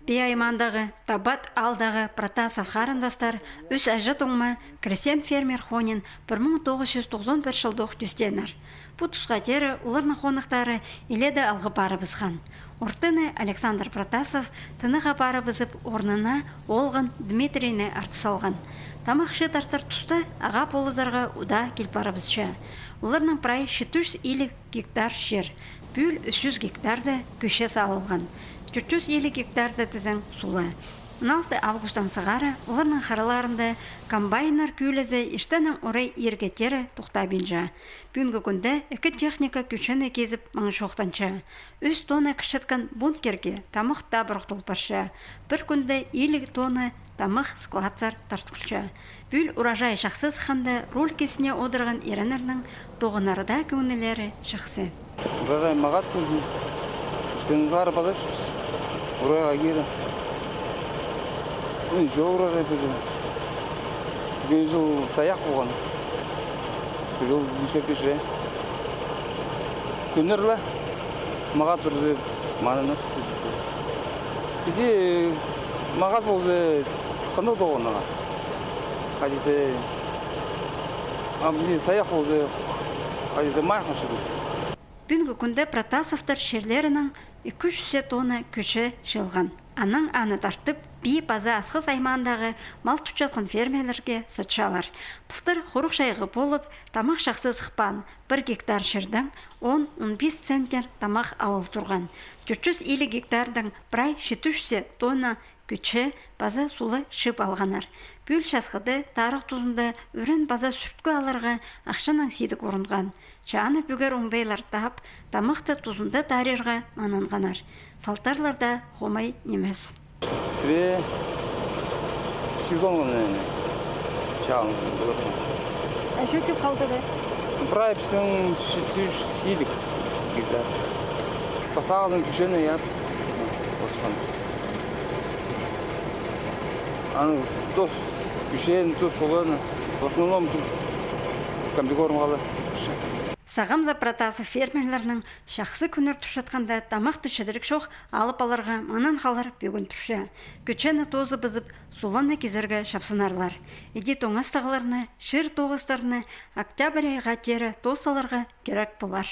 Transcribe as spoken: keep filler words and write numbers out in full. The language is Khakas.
Пии аймаандағы Табат аалдағы Протасов харындастар ӱс аҷа-туңма крестьян-фермер хониин пір муң тоғыс чӱс тоғызон пір чылдох тӧстееннер. Пу тусха теере оларның хоныхтары илееде алғып парыбысхан. Ортыны Александр Протасов тынағға парыбызып, орнына оолғын Дмитрийні артыс салған. Тамах чыытарзар туста ағаа полызарға удаа кил парыбысча. Оларның прай читі чӱс илиг гектар чир, пӱӱл ӱс чӱс гектарда кӧче салылған. Тӧрт чӱс илиг гектарда тізең сула. Он алты августтаң сығара оларның хыраларында комбайннар кӧлезі иртеннең орай иирге теере тохтабинча. Пӱӱнгі кӱнде ікі техника кӧчені кизіп, маң чоохтанча. Ӱс тонна кірчеткен бункерге тамах табырах тол парча. Пір кӱнде илиг тонна тамах складсар тартылча. Пӱӱл урожай чахсы сыхханда, руль кистіне одырған иреннернің тоғынарда кӧңнілері чахсы. Урожай мағат пӱӱл. Іштенізі ары пазапчабыс. Урожайға кире. Ин чоо урожай пӱӱл. Тіген чыл сайах полған. Пӱӱл дӱшеп кире. Кӧнер ле. Мағат турза, маңнанып сыхчабыс. Піди мағат полза, хынығ тоғынарға. Хайди-да, а піди сайах полза, хайди-да майых мышыбыс. Пӱӱнгі кӱнде Протасовтар чирлерінең ікі чӱс тонна кӧче чыылған. Анаң аны тартып, Пии паза Асхыс аймаандағы мал тутчатхан фермерлерге сатчалар. Пылтыр хуруғ чайғы полып, тамах чахсы сыхпаан, пір гектар чирдең он-он пис центнер тамах алыл турған. Тӧрт чӱс илиг гектардаң прай читі чӱс тонна кӧче паза сула чыып алғаннар. Пӱӱл часхыда, тарығ тузында ӱрен паза сӱрткі аларға ахчанаң сидік орынған. Че аны пӱгер оңдайлар таап, тамахты тузында тарирға маңнанғаннар. Салтарлар даа хомай нимес. Пірее сезонға, наверное, чағын полар. А чо тӱп халды ба? Прай пістің читі чӱс илиг гектар. Пасағызын кӧчені, я, отчанбыс. Аның тус кӧчені, тус оланы. В основном піс комбикорм хала. Сағам за Протасов фермерлернің чахсы кӧнер турчатханда тамахты чідірік чох алып аларға маңнанғаннар пӱӱн турча. Кӧчені тоозыбызып, суланы кизерге чапсынарлар. Іди тоңастығларны, чир тоғыстарны октябрь айға теере тоос саларға кирек полар.